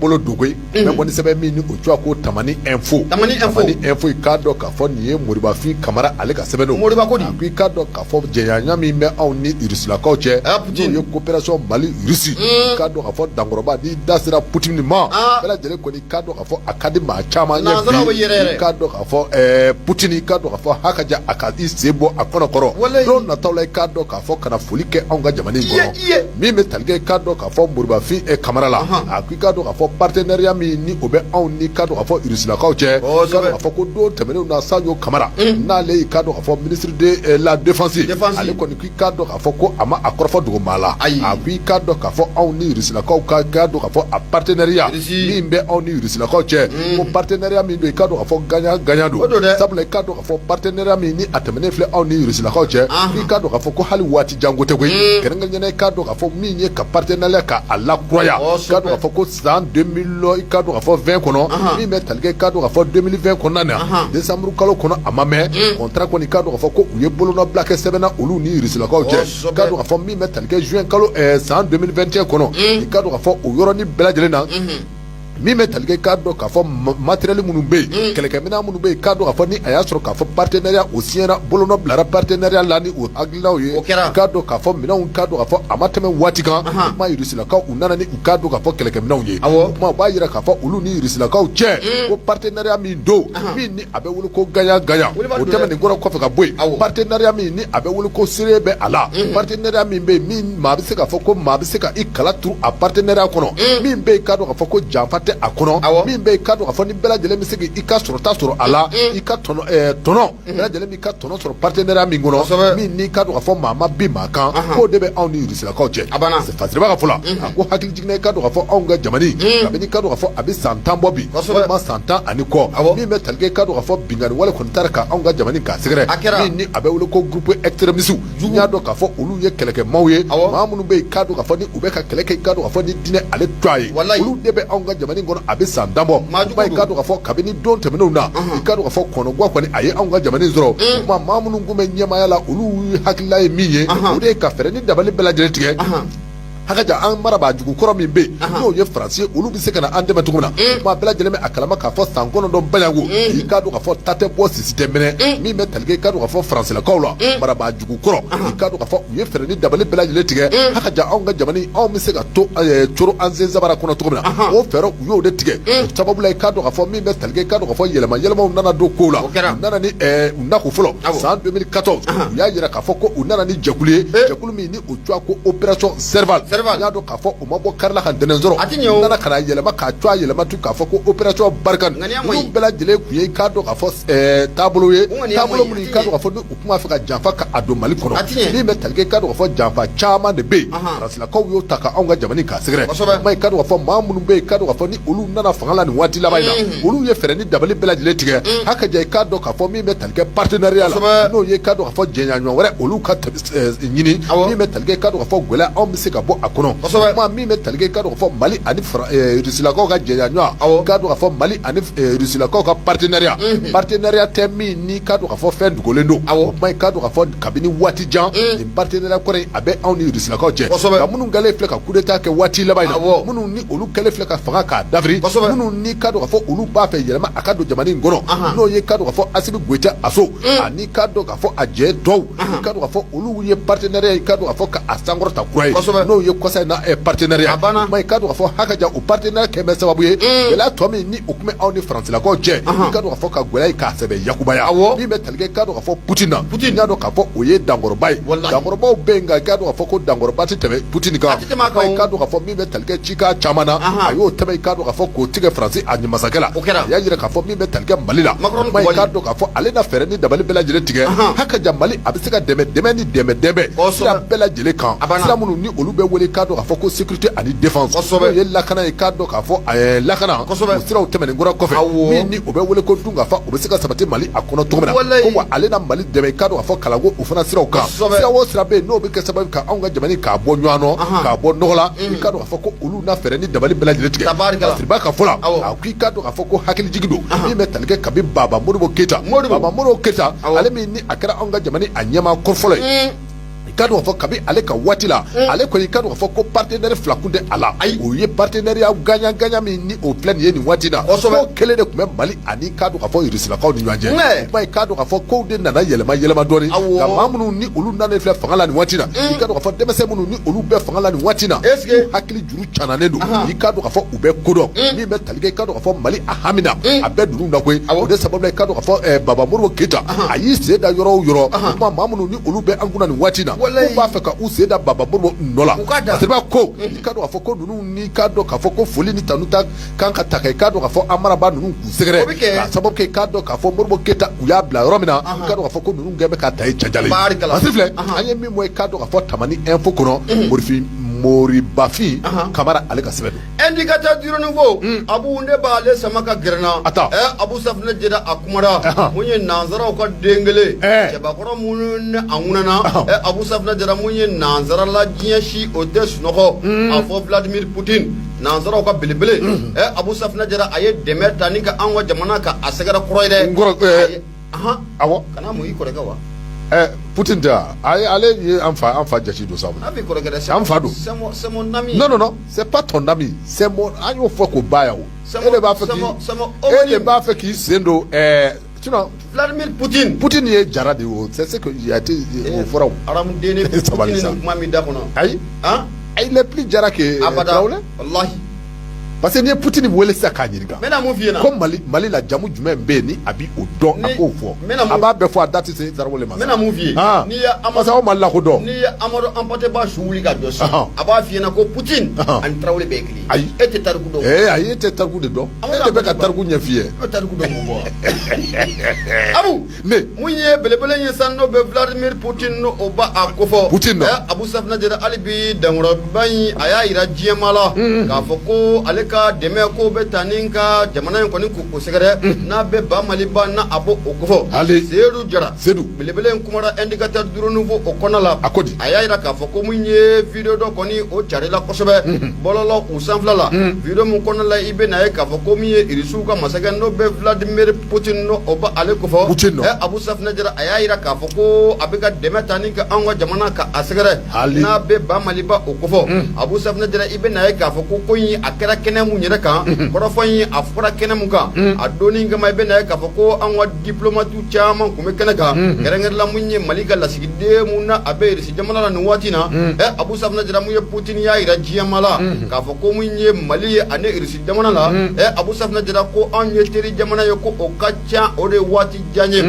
bolo don koyi. N bɛ bɔ ni sɛbɛn min ni o tɔgɔ ko Tamani Info. Tamani Info. Tamani Info, i k'a dɔn k'a fɔ nin ye Moribafin Kamara, ale ka sɛbɛn don. Moriba ko di? A ko i k'a dɔn k'a fɔ jɛɲɔgɔnya min bɛ anw ni Rusilakaw cɛ, Ah, Poutine. n'o ye coopération Mali Russie, i k'a dɔn k'a fɔ dankɔrɔba, n'i da sera Poutine ma, Ah. bɛɛ lajɛlen kɔni, i k'a dɔn k'a fɔ a ka di maa caman ye. Nansaraw bɛ bi yɛrɛ yɛrɛ. I k'a dɔn k'a fɔ Poutine, i k'a dɔn k'a fɔ hakaja a ka i sen bɔ a kɔnɔ kɔrɔ Walayi. don nataw la, i k'a dɔn k'a fɔ ka na foli kɛ anw ka jamana in Iye, kɔnɔ. iye. Min bɛ tali kɛ, i k'a dɔn k'a fɔ Moribafin Kamara la, a ko i k'a dɔn k'a fɔ partenariat min ni o bɛ anw ni k'a dɔn k'a fɔ Rusilakaw cɛ, i k'a dɔn k'a fɔ ko don tɛmɛnenw na, Sadio Kamara, n'ale i k'a dɔn k'a fɔ ministre de la défense, Défense. ale kɔni ko i k'a dɔn k'a fɔ ko a ma a kɔrɔfɔ dogo maa la. Ayi. A ko i k'a dɔn k'a fɔ anw ni Rusilakaw ka k'a dɔn k'a fɔ a partenariat Russie. min bɛ anw ni Rusilakaw cɛ, ko partenariat min don, i k'a dɔn k'a fɔ gagnant gagnant don. O don dɛ. Sabula i k'a dɔn k'a fɔ partenariat min ni a tɛmɛnen filɛ anw ni Rusilakaw cɛ, i k'a dɔn k'a fɔ ko hali waati janko tɛ koyi. Kɛrɛnkɛrɛnnenya, i k'a dɔn k'a fɔ min ye ka partenariat ka a lakuraya, i k'a dɔn k'a fɔ ko san 2000, i k'a dɔn k'a fɔ 20 kɔnɔ, min bɛ tali kɛ, i k'a dɔn k'a fɔ 2020 kɔnɔna na, décembre kalo kɔnɔ, a ma mɛn, contrat kɔni, i k'a dɔn k'a fɔ ko u ye bolonɔbila kɛ sɛbɛn na olu ni Rusilakaw cɛ. I k'a dɔn k'a fɔ min bɛ tali kɛ juin kalo san 2021 kɔnɔ, i k'a dɔn k'a fɔ o yɔrɔnin bɛɛ lajɛlen na, min bɛ tali kɛ, k'a dɔn k'a fɔ matériel minnu bɛ yen, kɛlɛkɛminɛn minnu bɛ yen, k'a dɔn k'a fɔ ni a y'a sɔrɔ k'a fɔ partenariat o signera, bolonɔ bilara partenariat la ni o hakilinaw ye. O kɛra. K'a dɔn k'a fɔ minɛnw, k'a dɔn k'a fɔ a ma tɛmɛ waati kan, o kuma Rusilakaw u nana ni u k'a dɔn k'a fɔ kɛlɛkɛminɛnw ye. O kuma o b'a yira k'a fɔ olu ni Rusilakaw cɛ, ko partenariat min don, min ni a bɛ wele ko gagnant gagnant, Wuli o don dɛ. tɛmɛnen kɔrɔ kɔfɛ ka bɔ yen, partenariat min ni a bɛ wele ko seere bɛ a la, partenariat min bɛ yen, min maa bɛ se k'a fɔ ko maa bɛ se ka i kala turu a partenariat kɔnɔ, min bɛ yen, k'a dɔn k'a fɔ ko janfa tɛ a kɔnɔ, min bɛ yen, k'a dɔn k'a fɔ ni bɛɛ lajɛlen bɛ se k'i ka sɔrɔta sɔrɔ a la, i ka tɔnɔ, tɔnɔ bɛɛ lajɛlen b'i ka tɔnɔ sɔrɔ partenariat min kɔnɔ, min n'i ka dɔn k'a fɔ maa ma bin maa kan, k'o de bɛ anw ni Rusilakaw cɛ. A banna. Fasiriba ka fɔ la, a ko hakili jiginna, i ka dɔn k'a fɔ anw ka jamana, kabini i ka dɔn k'a fɔ a bɛ san 10 bɔ bi, walima san 10 ani kɔ, min bɛ tali kɛ, i ka dɔn k'a fɔ binkanni wale kɔni taara ka anw ka jamana k'a sɛgɛrɛ, A kɛra. min ni a bɛ wele ko groupe extrémiste. N y'a dɔn k'a fɔ olu ye kɛlɛkɛmaaw ye, maa minnu bɛ yen, k'a dɔn k'a fɔ ni u bɛ ka kɛlɛ kɛ, i k'a dɔn k'a fɔ ni diinɛ ale tɔgɔ ye, olu de bɛ anw ka jamana kɔnɔ a bɛ san 10 bɔ. Maa jugu Kuma i don. k'a dɔn k'a fɔ kabini don tɛmɛnenw na, i k'a dɔn k'a fɔ kɔnɔguwa kɔni a ye anw ka jamana in sɔrɔ. O kuma maa minnu tun bɛ ɲɛmaaya la, olu hakilila ye min ye, o de ye ka fɛɛrɛ ni dabali bɛɛ lajɛlen tigɛ hakaja an marabaa jugu kɔrɔ min bɛ yen, n'o ye Faransi ye, olu bɛ se ka na an dɛmɛ cogo min na. Kuma bɛɛ lajɛlen bɛ a kalama k'a fɔ san 9 bayango, i k'a dɔn k'a fɔ ta tɛ bɔ sisi tɛ minɛ, min bɛ tali kɛ, i k'a dɔn k'a fɔ Faransilakaw la, marabaa jugu kɔrɔ, i k'a dɔn k'a fɔ u ye fɛɛrɛ ni dabali bɛɛ lajɛlen tigɛ hakaja anw ka jamana, anw bɛ se ka to coro an sen sabara kɔnɔ cogo min na, o fɛɛrɛ u y'o de tigɛ. O sababu la, i k'a dɔn k'a fɔ min bɛ tali kɛ, i k'a dɔn k'a fɔ yɛlɛma yɛlɛmaw nana don kow la. O kɛra. U nana ni u nako fɔlɔ, san 2014, u y'a yira k'a fɔ ko u nana ni jɛkulu ye, jɛkulu min ni o tɔgɔ ko opération Serval. Serval. N y'a dɔn k'a fɔ u ma bɔ kari la ka ntɛnɛn sɔrɔ. A ti ɲɛ o. U nana ka na yɛlɛma k'a tɔgɔ yɛlɛma tun k'a fɔ ko opération Barkhane. Ŋaniya ma ɲi. Ninnu bɛɛ lajɛlen tun ye, i k'a dɔn k'a fɔ taabolo ye, O ŋaniya ma taabolo ɲi, minnu a i ti k'a ɲɛ. dɔn k'a fɔ ni u tun b'a fɛ ka janfa ka a don Mali kɔnɔ. A ti ɲɛ. Min bɛ tali kɛ, i k'a dɔn k'a fɔ janfa caman de bɛ yen, Faransilakaw y'o ta ka anw ka jamana k'a sɛgɛrɛ. Kuma i k'a dɔn k'a fɔ maa minnu bɛ yen, i k'a dɔn k'a fɔ ni olu nana fanga la nin waati laban in na, olu ye fɛɛrɛ ni dabali bɛɛ lajɛlen tigɛ hakaja, i k'a dɔn k'a fɔ min bɛ tali kɛ partenariat la, n'o ye, i k'a dɔn k'a fɔ jɛɲɔgɔn wɛrɛ olu ka ɲini, min bɛ tali kɛ, i k'a dɔn k'a fɔ gɛlɛya anw bɛ se ka bɔ a kɔnɔ. Kuma min bɛ tali kɛ, i k'a dɔn k'a fɔ Mali ani Rusilakaw ka jɛɲɔgɔn, i k'a dɔn k'a fɔ Mali ani Rusilakaw ka partenariat, partenariat tɛ min ni k'a dɔn k'a fɔ fɛn dogolen don. O kuma i k'a dɔn k'a fɔ kabini waati jan, nin partenariat kɔrɔ in a bɛ anw ni Rusilakaw cɛ. Nka minnu kɛlen filɛ ka coup d'état kɛ waati laban in na, minnu ni olu kɛlen filɛ ka fanga k'a dafiri, minnu ni k'a dɔn k'a fɔ olu b'a fɛ yɛlɛma a ka don jamana in kɔnɔ, n'o ye k'a dɔn k'a fɔ Asimi Goyita Aso ani k'a dɔn k'a fɔ a jɛ tɔw, i k'a dɔn k'a fɔ olu ye partenariat ye, i k'a dɔn k'a fɔ ka a sankɔrɔta kura ye, n'o ye kɔsa in na partenariat. A banna. Kuma i k'a dɔn k'a fɔ hakaja o partenariat kɛ bɛ sababu ye gɛlɛya tɔ min ni o tun bɛ anw ni Faransilakaw cɛ, i k'a dɔn k'a fɔ ka gɛlɛya ye k'a sɛbɛ yakubaya. Min bɛ tali kɛ, i k'a dɔn k'a fɔ Poutine na, Poutine y'a dɔn k'a fɔ o ye dankɔrɔba ye. Dankɔrɔbaw bɛ yen, nka i k'a dɔn k'a fɔ ko dankɔrɔba tɛ tɛmɛ Poutine kan. A tɛ tɛmɛ a kan o. I k'a dɔn k'a fɔ min bɛ tali kɛ cikan caman na, a y'o tɛmɛ, i k'a dɔn k'a fɔ k'o tigɛ Faransi a masakɛ la. O kɛra. A y'a jira k'a fɔ min bɛ tali kɛ Mali la, Macron kuma i kubali. k'a dɔn k'a fɔ ale na fɛɛrɛ ni dabali bɛɛ lajɛlen tigɛ hakaja Mali a bɛ se ka dɛmɛ, dɛmɛ ni dɛmɛ, dɛmɛ sira bɛɛ lajɛlen kan, A banna. sira minnu ni olu bɛ wele, k'a dɔn k'a fɔ ko sécurité ani défense, n'o ye lakana ye, k'a dɔn k'a fɔ lakana, o siraw tɛmɛnen kɔrɔ kɔfɛ, min ni o bɛ wele ko dunkafa, o bɛ se ka sabati Mali a kɔnɔ cogo min na, ko wa ale na Mali dɛmɛ, i k'a dɔn k'a fɔ kalanko o fana siraw kan, sira o sira bɛ yen n'o bɛ kɛ sababu ka anw ka jamana k'a bɔ ɲɔgɔn nɔ, k'a bɔ nɔgɔ la, i k'a dɔn k'a fɔ ko olu na fɛɛrɛ ni dabali bɛɛ lajɛlen tigɛ. Fasiriba ka fɔ la, a ko i k'a dɔn k'a fɔ ko hakilijigi don, min bɛ tali kɛ kabi Baba Modibo Keyita, Baba Modibo Keyita, ale min ni a kɛra anw ka jamana a ɲɛmaa kɔrɔ fɔlɔ ye, i K'a dɔn k'a fɔ kabi ale ka waati la, ale kɔni k'a dɔn k'a fɔ ko partenaire fila kun tɛ a la. Ayi. O ye partenariat gagnant gagnant min ni o filɛ nin ye nin waati na, k'o kelen de tun bɛ Mali ani k'a dɔn k'a fɔ Rusilakaw ni ɲɔgɔn cɛ. O kuma ye k'a dɔn k'a fɔ kow de nana yɛlɛma yɛlɛma dɔɔnin. Nka maa minnu ni olu nanen filɛ fanga la nin waati na, i k'a dɔn k'a fɔ denmisɛn minnu ni olu bɛ fanga la nin waati na, Est-ce que u hakili juru cananen don. I k'a dɔn k'a fɔ u bɛ ko dɔn min bɛ tali kɛ i k'a dɔn k'a fɔ Mali a hami na, a bɛ ninnu na koyi. O de sababu la i k'a dɔn k'a fɔ Baba Modibo Keyita a y'i sen da yɔrɔ o yɔrɔ. O kuma maa minnu ni olu bɛ an kunna nin waati na, k'u b'a fɛ ka u sen da Baba Modibo nɔ la. Masiriba ko i k'a dɔn k'a fɔ ko ninnu ni k'a dɔn k'a fɔ ko foli ni tanu ta kan ka ta i k'a dɔn k'a fɔ an marabaa ninnu k'u sɛgɛrɛ, k'a sababu kɛ i k'a dɔn k'a fɔ Modibo Keyita u y'a bila yɔrɔ min na, i k'a dɔn k'a fɔ ko ninnu kɛ bɛ ka ta ye cajalen. Masiri filɛ, an ye min bɔ i k'a dɔn k'a fɔ Tamani Info kɔnɔ, Morifin Moribafin Kamara ale ka sɛbɛn don. Indicateur du renouveau, Abu, ne b'ale sama ka gɛrɛ n na. A taa. Abu Safunɛ Jara a kumara. Mun ye nanzaraw ka den kelen cɛbakɔrɔ minnu ni a ŋunana. Abu Safunɛ Jara, mun ye nanzara la diɲɛ si o tɛ sunɔgɔ, a fɔ Vladimir Poutine, nanzaraw ka belebele. Abu Safunɛ Jara, a ye dɛmɛ ta ni ka an ka jamana ka a sɛgɛrɛ kɔrɔ ye dɛ. N kɔrɔ, awɔ. Kana mun i kɔrɔkɛ wa? Poutine tɛ wa? Ayi, ale ye an fa jate don sa. A b'i kɔrɔkɛ dɛ. An fa don. C'est mon ami. Non, non, non, c'est pas ton ami, c'est mon. An y'o fɔ k'o ba yan o. E de b'a fɛ k'i C'est mon e de b'a fɛ k'i sen don sinon Vladimir Poutine. Poutine ye jara de ye o, c'est ce que il a été o fɔra o. Hadamaden ni Sabali Poutine sa. ni kuma min da kɔnɔ. Ayi. Han? Il est plus jara que Abada. Traoré. Wallahi. Parce que n'i ye Poutine wele sisan k'a ɲininka. N bɛna mun f'i ɲɛna? Ko Mali la jamu jumɛn bɛ yen ni a bi o dɔn, a k'o fɔ. N bɛna mun A b'a bɛɛ fɔ, a da tɛ se Tarawele ma. N bɛna mun f'i ye? Ah. N'i ye Amadu Parce que aw Mali lakodɔn. N'i ye Amadu Hampâté Bâ su wuli ka jɔ sisan, a b'a f'i ɲɛna ko Poutine ani Traoré bɛɛ ye kelen ye. Ayi. E tɛ tariku dɔn. Ayi, e tɛ tariku de dɔn. Amadu E de bɛ ka Hampâté Bâ. tariku ɲɛf'i ye. E bɛ tariku dɔn mun bɔ wa? Abu. Ne. Mun ye belebele ye san n'o bɛ Vladimir Poutine n'o o ba a kofɔ. Poutine nɔ. Abu Safunɛ Jara, hali bi dankɔrɔba in a y'a jira diɲɛmaa la k'a fɔ ko ale ka dɛmɛ ko bɛ taa ni ka jamana in kɔni k'o sɛgɛrɛ n'a bɛ ba Maliba n'a a b'o o kofɔ. Hali. Seyidu Jara. Seyidu. Belebele in kumara Indicateur du renouveau o kɔnɔna la. A ko di? A y'a jira k'a fɔ ko mun ye vidéo dɔ kɔni o carila kosɛbɛ bɔlɔlɔ u sanfɛla la, vidéo min kɔnɔna la i bɛ n'a ye k'a fɔ ko min ye Irisiw ka masakɛ n'o bɛ Vladimir Poutine n'o o bɛ ale kofɔ. Poutine nɔ. Abu Safunɛ Jara, a y'a jira k'a fɔ ko a bɛ ka dɛmɛ ta ni ka anw ka jamana ka a sɛgɛrɛ Hali. n'a bɛ ba Maliba o kofɔ. Abu Safunɛ Jara, i bɛ n'a ye k'a fɔ ko ko in a kɛra kɛnɛ mun yɛrɛ kan, kɔrɔfɔ in a fɔra kɛnɛ mun kan a donni kama, i bɛ n'a ye k'a fɔ ko an ka diplomate caman tun bɛ kɛnɛ kan, kɛrɛnkɛrɛn la mun ye Mali ka lasigiden mun na a bɛ Irisi jamana la nin waati na. Abu Safunɛ Jara, mun ye Poutine y'a jira diɲɛmaa la k'a fɔ ko mun ye Mali ye ani Irisi jamana la. Abu Safunɛ Jara ko anw ye teri jamana ye, ko o ka ca o de ye waati jan ye.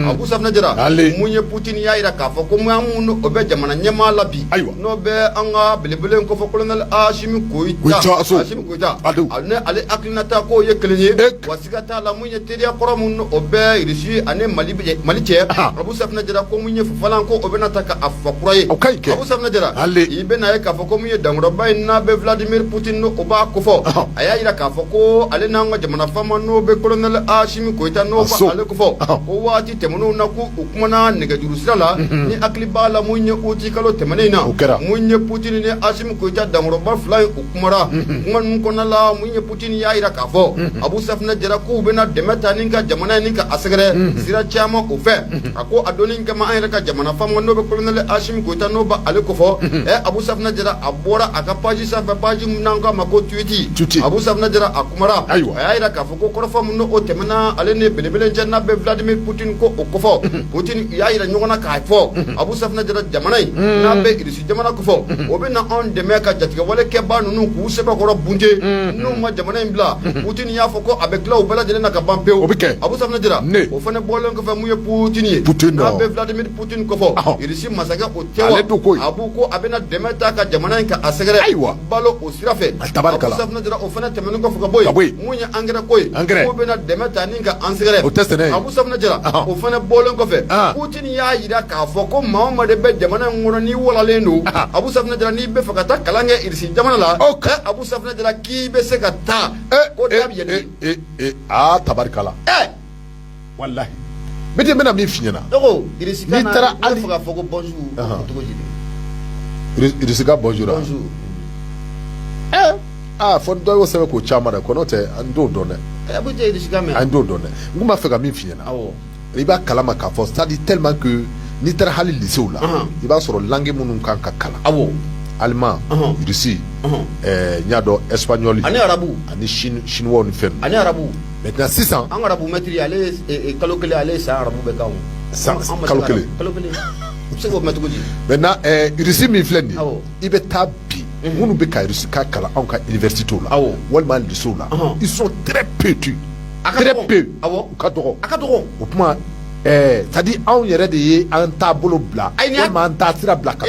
Abu Safunɛ Jara, mun ye Poutine y'a jira k'a fɔ ko mun o bɛ jamana ɲɛmaa la bi, ayiwa, n'o bɛ an ka belebele in kofɔ colonel Asimi Goyita. Asimi Goyita, ale ale hakilinata k'o ye kelen ye, wa siga t'a la mun ye teriya kɔrɔ mun o bɛ Irisi ani Mali Mali cɛ. Abu Safunɛ Jara ko mun ye fafalan ko o bɛna ta ka a fa kura ye. O ka ɲi kɛ. Abu Safunɛ Jara, i bɛna ye k'a fɔ ko mun ye dankɔrɔba in n'a bɛ Vladimir Poutine n'o b'a kofɔ, a y'a jira k'a fɔ ko ale n'an ka jamana faama n'o bɛ colonel Asimi Goyita n'o b'ale kofɔ, ko waati tɛmɛnenw na ko u kumana nɛgɛjuru sira la. Ni hakili b'a la mun ye uti kalo tɛmɛnen in na, mun ye Poutine ni Asimi Goyita dankɔrɔba fila ye u kumara kuma ninnu kɔnɔna la, mun ye Poutine y'a jira k'a fɔ Abu Safunɛ Jara k'u bɛna dɛmɛ ta ni ka jamana in ni ka a sɛgɛrɛ sira caman o fɛ. A ko a donni kama an yɛrɛ ka jamana faama n'o bɛ colonel Asimi Goyita n'o b'ale kofɔ. Abu Safunɛ Jara, a bɔra a ka page sanfɛ, page min n'an k'a ma ko Twitter. Abu Safunɛ Jara a kumara, a y'a jira k'a fɔ ko kɔrɔfɔ min n'o tɛmɛna ale ni belebele cɛ n'a bɛ Vladimir Poutine ko o kofɔ, Poutine y'a jira ɲɔgɔn na k'a fɔ Abu Safunɛ Jara jamana in n'a bɛ Irisi jamana kofɔ, o bɛ na anw dɛmɛ ka jatigɛwale kɛbaa ninnu k'u sɛbɛkɔrɔ bunte n'u ma jamana in bila. Poutine y'a fɔ ko a bɛ tila u bɛɛ lajɛlen na ka ban pewu. O bɛ kɛ. Abu Safunɛ Jara, o fana bɔlen kɔfɛ, mun ye Poutine ye n'a bɛ Vladimir Poutine kofɔ, Irisi masakɛ o tɛ wa, Ale don koyi. Abu ko a bɛna dɛmɛ ta ka jamana in ka a sɛgɛrɛ balo o sira fɛ. Tabarikala. Abu Safunɛ Jara, o fana tɛmɛnen kɔfɛ ka bɔ yen, mun ye angɛrɛ ko ye, k'o bɛna dɛmɛ ta ni ka an sɛgɛrɛ. O tɛ sɛnɛ ye. Abu Safunɛ Jara, o fana bɔlen kɔfɛ, Poutine y'a jira k'a fɔ ko maa o maa de bɛ jamana in kɔnɔ n'i walalen don, Abu Safunɛ Jara, n'i bɛ fɛ ka taa kalan kɛ Irisi jamana la, Abu Safunɛ Jara k'i bɛ se ka taa, ko da bɛ yɛlɛ. Aa, tabarikala. Walahi, n bɛna min f'i ɲɛna. Ne ko Irisi N'i taara hali fɛ k'a fɔ ko bonjour cogo di? Irisi ka bonjour. Bonjour. Aa, fɔ dɔ y'o sɛbɛn k'o caman dɛ, ko n'o tɛ an t'o dɔn dɛ. A tɛ Irisi kan mɛn. An t'o dɔn dɛ. N kun b'a fɛ ka min f'i ɲɛna, awɔ i b'a kalama k'a fɔ, c'est à dire tellement que N'i taara hali lycéew la, i b'a sɔrɔ langue minnu kan ka kalan, allemand, russe, n y'a dɔn espagnol ani arabu ani chinois ni fɛn ani arabu. Maintenant sisan an arabu maître, ale ye kalo kelen, ale ye san arabu bɛɛ kan. San kalo kelen. Kalo kelen, i bɛ se k'o mɛn cogo di? Maintenant, russe min filɛ nin ye, i bɛ taa bi, minnu bɛ ka russe kan kalan anw ka universitéw la walima lycéew la, ils sont très petits, très peu. U ka dɔgɔ. A ka dɔgɔ. O tuma, c'est à dire anw yɛrɛ de ye an taabolo bila walima an taasira bila ka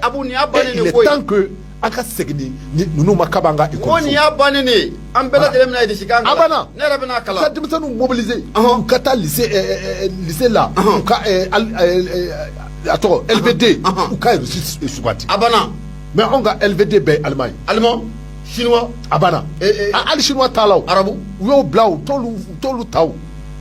Abu, nin y'a bannen de koyi. Il est temps que an ka segin ni ninnu ma kaba an ka école. Ko nin y'a bannen de ye, an bɛɛ lajɛlen bɛna irisi kan kalan. A banna. Ne yɛrɛ bɛna kalan. Ka denmisɛnninw mobiliser, u ka taa lycée la, u ka a tɔgɔ LV2, u ka russe suganti. A banna. Mais anw ka LV2 bɛɛ ye allemand ye. Allemand, chinois. A banna. Hali chinois t'a la o. Arabu. U y'o bila, u t'olu ta o.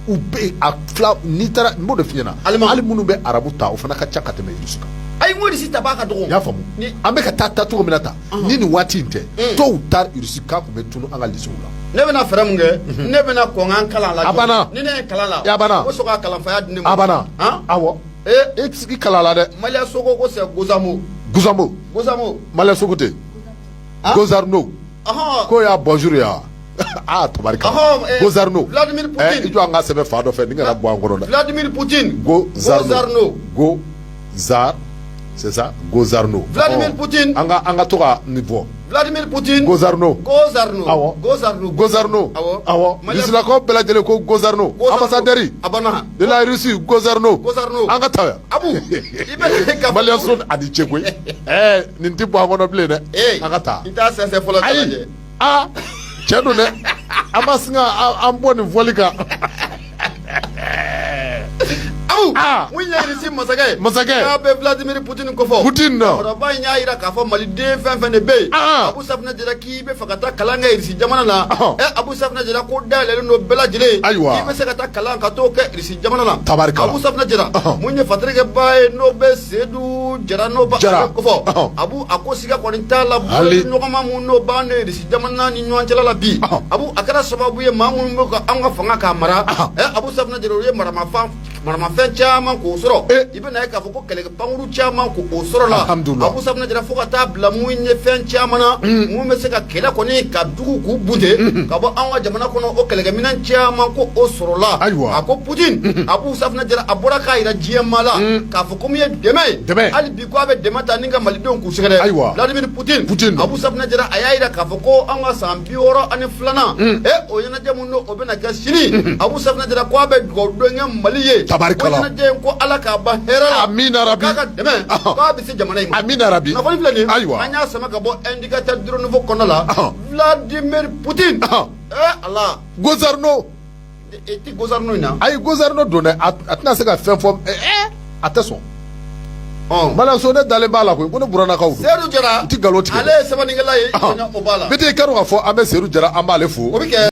U bɛ a fila, n'i taara, n b'o de f'i ɲɛna. Hali minnu bɛ arabu ta, o fana ka ca ka tɛmɛ russe kan. Ayi, n ko irisi ta b'a ka dɔgɔ. I y'a faamu, an bɛ ka taa taacogo min na tan, ni nin waati in tɛ, tôt ou tard russe kan tun bɛ tunu an ka lycéew la. Ne bɛna fɛɛrɛ mun kɛ? Ne bɛna kɔn ka kalan la. A banna. Ni ne ye kalan la, A banna. o sɔrɔ ka kalanfaya di ne ma. A banna. Awɔ. E tɛ se k'i kalan la dɛ. Malien Sogo ko c'est Gozamo. Gozamo. Gozamo. Malien Sogo tɛ. Gozarno. Ko y'a bonjour ya. Ah, tabarika. Gozarno. Vladimir Poutine. I jɔ, an ka sɛbɛn fa dɔ fɛ nin kana bɔ an kɔrɔ dɛ. Vladimir Poutine. Gozarno. Gozar, c'est ça, Gozarno. Vladimir Poutine. An ka to ka nin fɔ. Vladimir Poutine. Gozarno. Gozarno. Awɔ. Gozarno. Gozarno. Awɔ. Awɔ. Rusilakaw bɛɛ lajɛlen ko Gozarno. Ambassadeur. A banna. De la Russie, Gozarno. Gozarno. An ka taa yan. Abu, i bɛ ka Malien so a ni ce koyi. Nin tɛ bɔ an kɔnɔ bilen dɛ. An ka taa. I t'a sɛnsɛn fɔlɔ. Ayi. Aa, cɛ don dɛ. An ma sin ka an bɔ nin fɔli kan. Abu, mun ye Irisi masakɛ ye? Masakɛ. N'a bɛ Vladimir Poutine kofɔ. Poutine nɔ. Cɛkɔrɔba in y'a jira k'a fɔ maliden fɛn fɛn de bɛ yen. Abu Safunɛ Jara, k'i bɛ fɛ ka taa kalan kɛ Irisi jamana na. Abu Safunɛ Jara ko dayɛlɛlen don bɛɛ lajɛlen. Ayiwa. K'i bɛ se ka taa kalan ka t'o kɛ Irisi jamana na. Tabarikala. Abu Safunɛ Jara. Mun ye fatirikɛba ye n'o bɛ Sedu Jara n'o b'a Jara kofɔ. Abu, a ko siga kɔni t'a la, ɲɔgɔnma mun n'o b'an ni Irisi jamana ni ɲɔgɔn cɛla la bi. Abu, a kɛra sababu ye maa minnu bɛ ka an ka fanga k'a mara. Abu Safunɛ Jara, o ye maramafɛn caman k'o sɔrɔ. I bɛna ye k'a fɔ ko kɛlɛkɛ pankuru caman k'o sɔrɔ la. Alhamdulillah. Abu Safunɛ Jara, fo ka taa bila mun ye fɛn caman na mun bɛ se ka kɛlɛ kɔni ka dugu k'u bunte ka bɔ an ka jamana kɔnɔ, o kɛlɛkɛminɛn caman ko o sɔrɔ la. Ayiwa. A ko Putin, Abu Safunɛ Jara, a bɔra k'a jira diɲɛ maa la k'a fɔ ko mun ye dɛmɛ ye. Dɛmɛ. Hali bi ko a bɛ dɛmɛ ta ni ka malidenw k'u sɛgɛrɛ. Ayiwa. Vladimir Putin. Putin. Abu Safunɛ Jara, a y'a jira k'a fɔ ko an ka san 62nan, o ɲɛnajɛ mun n'o bɛna kɛ sini, Abu Safunɛ Jara ko a bɛ dugawu don kɛ Mali ye. Tabarikala. Ko ɲɛnajɛ in, ko Ala k'a ban hɛrɛ la. Amina rabi. K'a ka dɛmɛ k'a bɛ se jamana in ma. Amina rabi. Kunnafoni filɛ nin ye. Ayiwa. An y'a sama ka bɔ Indicateur du Renouveau kɔnɔ la. Vladimir Poutine. Ala. Gozarno. I tɛ Gozarno in na. Ayi, Gozarno don dɛ, a tɛna se ka fɛn fɔ, a tɛ sɔn. Malien so, ne dalen b'a la koyi, ko ne burannakaw don. Sedu Jara. U ti nkalon tigɛ. Ale ye sɛbɛnnikɛla ye, o b'a la. Bete, i ka dɔn k'a fɔ an bɛ Sedu Jara, an b'ale fo. O bɛ kɛ.